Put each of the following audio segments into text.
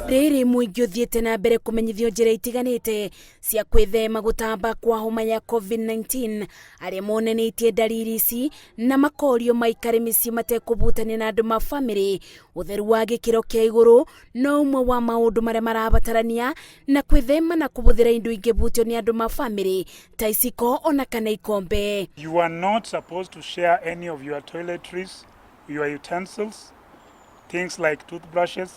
Rĩrĩ mũingĩ ũthiĩte na mbere kũmenyithio njĩra itiganĩte cia kwĩthema gũtamba kwa homa ya COVID-19, arĩa monanĩtie ndariri ici na makorio maikare mĩciĩ matekũbutania na andũ ma bamĩrĩ. Ũtheru wa gĩkĩro kĩa igũrũ no ũmwe wa maũndũ marĩa marabatarania na kwĩthema na kũbũthĩra indo ingĩbutio nĩ andũ ma bamĩrĩ ta iciko ona kana ikombe. You are not supposed to share any of your toiletries, your utensils, things like toothbrushes.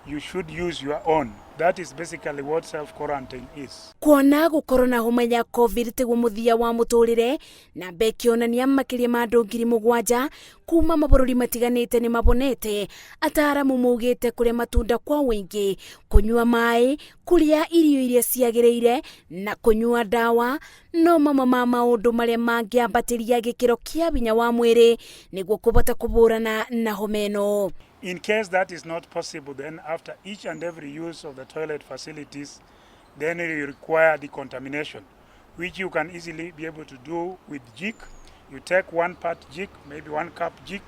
You should use your own. That is basically what self-quarantine is. Kuona gũkorwo na homa ya COVID tiguo mũthia wa mũtũrĩre, namba ĩkĩonania makĩria ma andũ 7,000 kuma mabũrũri matiganĩte nĩ mabonete. Ataramu maugĩte kũrĩa matunda kwa ũingĩ, kũnyua maĩ, kũrĩa irio iria ciagĩrĩire na kũnyua ndawa no mamwe ma maũndũ marĩa mangĩambatĩria gĩkĩro kĩa hinya wa mwĩrĩ nĩguo kũbota kũbũrana na homa ĩno. In case that is not possible, then after each and every use of the toilet facilities, then you require decontamination, which you can easily be able to do with Jik. You take one part Jik, maybe 1 cup Jik,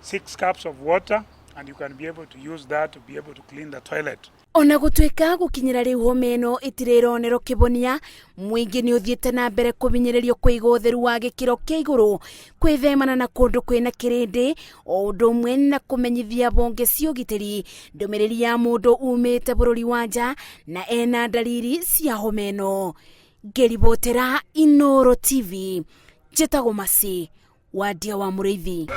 6 cups of water, and you can be able to use that to be able to clean the toilet. Ona gũtuĩka gũkinyĩra rĩu homa ĩno ĩtirĩ ĩronerwo kĩhonia, mũingĩ nĩ ũthiĩte na mbere kũhinyĩrĩrio kũiga ũtheru wa gĩkĩro kĩa igũrũ, kwĩthemana na kũndũ kwĩna kĩrĩndĩ, o ũndũ ũmwe na kũmenyithia honge cia ũgitĩri ndũmĩrĩri ya mũndũ umĩte bũrũri wa nja na ena ndariri cia homa ĩno. Ngĩribotera Inooro TV, njĩtagwo Masi Wandia wa Mũrĩithi.